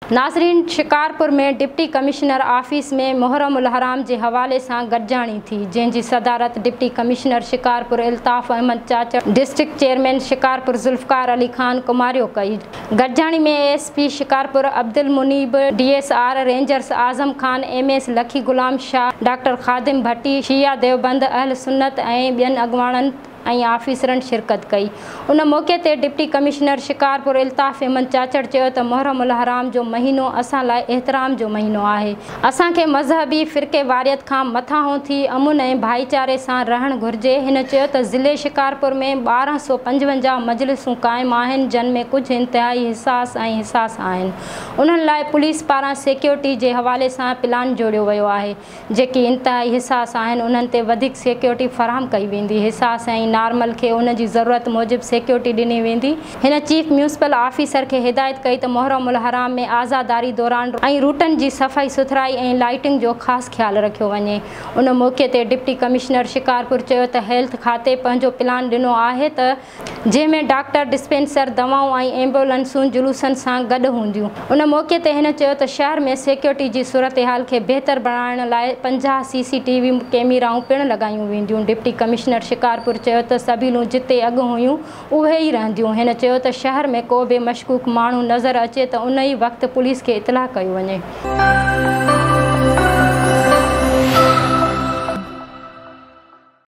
ناظرين Shikarpur ۾ deputy commissioner office ۾ محرم الحرام جي حوالي سان گڏجاڻي ٿي جنهن جي صدارت deputy commissioner Shikarpur Altaf Ahmed Chachar district chairman Shikarpur Zulfiqar Ali Khan Kamario ڪئي گڏجاڻي ۾ S P Shikarpur Abdul Muneeb D S R rangers Azam Khan M S Lakhi Ghulam Shah doctor Khadim Bhatti Shia Deoband Ahl Sunnat ۽ ٻين اڳواڻن ۽ آفيسرن شرڪت ڪئي. ان موقعي تي deputy commissioner Shikarpur Altaf Ahmed Chachar چيو ته محرم الحرام جو مهينو اسان لاء احترام جو مهينو آهي، اسان کي مذهبي فرقيواريت کان مٿانهون ٿي امن ۽ ڀائيچاري سان رهڻ گهرجي. هن چيو ته ضلعي شڪارپور ۾ 1255 مجلسون قائم آهن جن ۾ ڪجهه انتهائي حساس ۽ حساس آهن انهن لاء پوليس پاران سيڪيورٽي جي حوالي سان پلان جوڙيو ويو آهي. جيڪي انتهائي حساس آهن انهن تي وڌيڪ سيڪيورٽي فراهم ڪئي ويندي، حساس ۽ نارمل کي ان جي ضرورت موجب سيڪيورٽي ڏني ويندي. هن چيف ميونسپل آفيسر کي هدايت ڪئي ته محرم الحرام ۾ عزاداري دوران ۽ روٽن جي صفائي سٿرائي ۽ لائيٽنگ جو خاص خيال رکيو وڃي. ان موقعي تي ڊپٽي ڪمشنر شڪارپور چيو ته هيلٿ کاتي پنهنجو پلان ڏنو آهي ته جنهن ۾ ڊاڪٽر، ڊسپينسر، دوائون ۽ ايمبولنسون جلوسن سان گڏ هونديون. ان موقعي تي هن چيو ته شهر ۾ سيڪيورٽي جي صورتحال کي بهتر بڻائڻ لاء 50 سي سي ٽي وي ڪيميرائون پڻ لڳايون وينديون. ڊپٽي ڪمشنر شڪارپور چيو ته سبيلون جتي اڳ هيون اهي ئي رهنديون. هن چيو ته شهر ۾ ڪو به مشڪوڪ ماڻهو نظر اچي ته ان ئي وقت پوليس کي اطلاع ڪيو وڃي.